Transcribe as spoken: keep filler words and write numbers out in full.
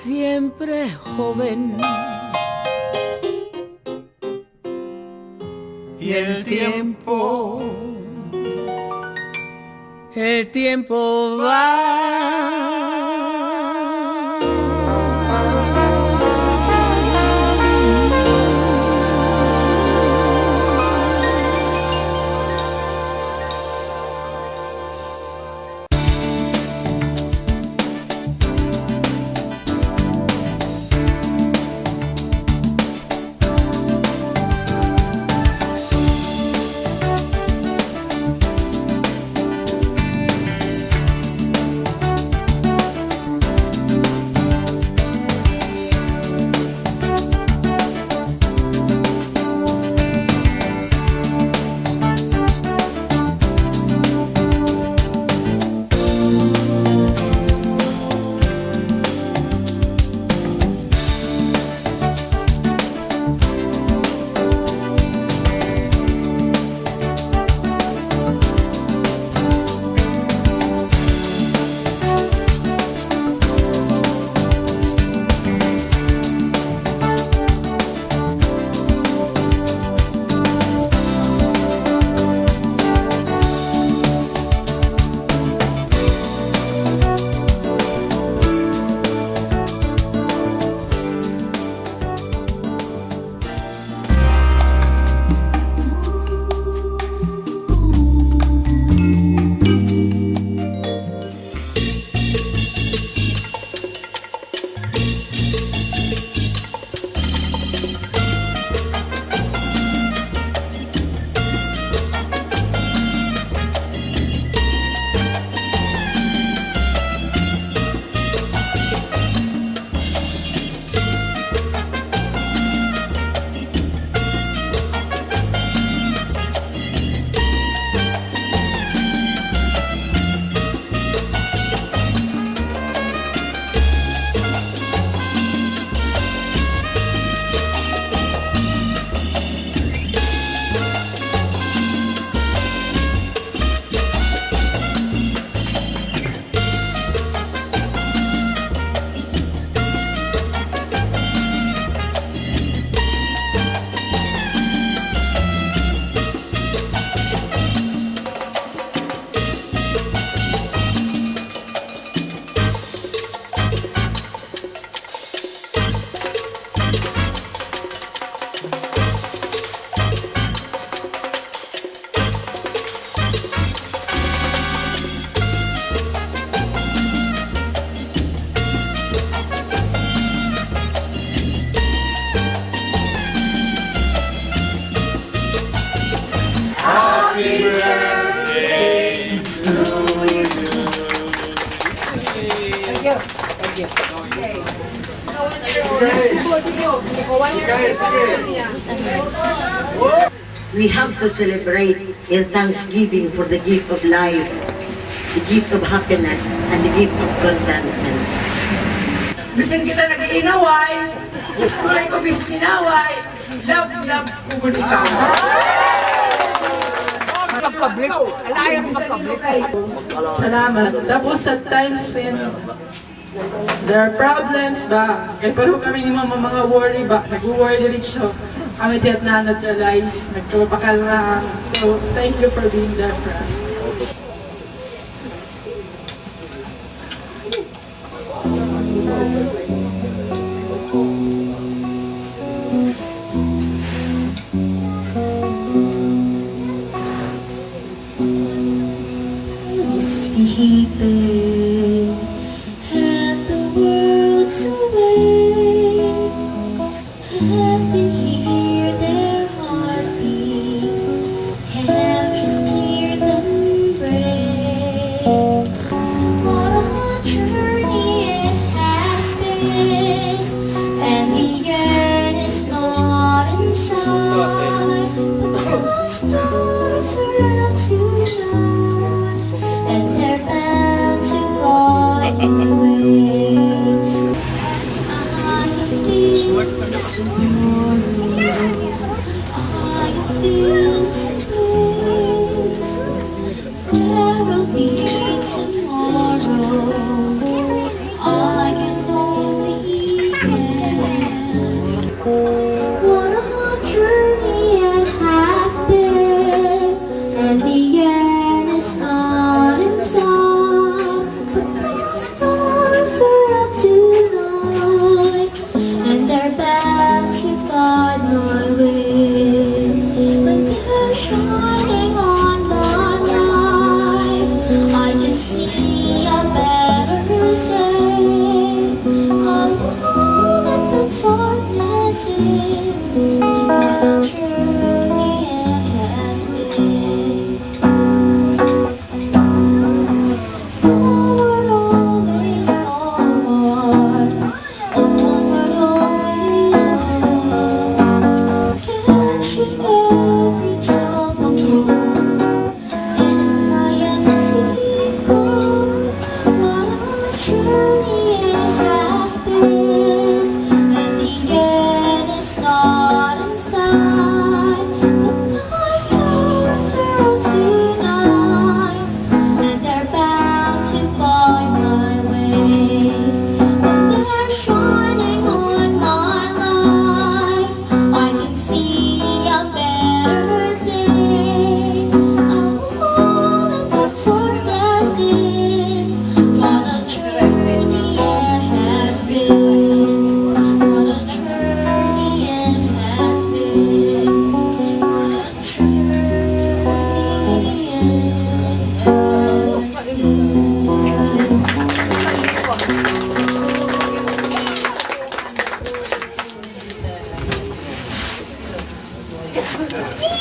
siempre joven. Y el tiempo, el tiempo va. We have to celebrate in thanksgiving for the gift of life, the gift of happiness, and the gift of contentment. Bisan kita nag-iinaway, gusto ko bisan sinaway, love, love ko gud ikaw. Magpablik. Alayan magpablik. Salamat. Tapos sa times when there are problems ba? Kay pareho kami ni Mama, mga worry ba? Nag-worry diretso. Kami tiyak na neutralize, nagpapakalma. So, thank you for being there for us.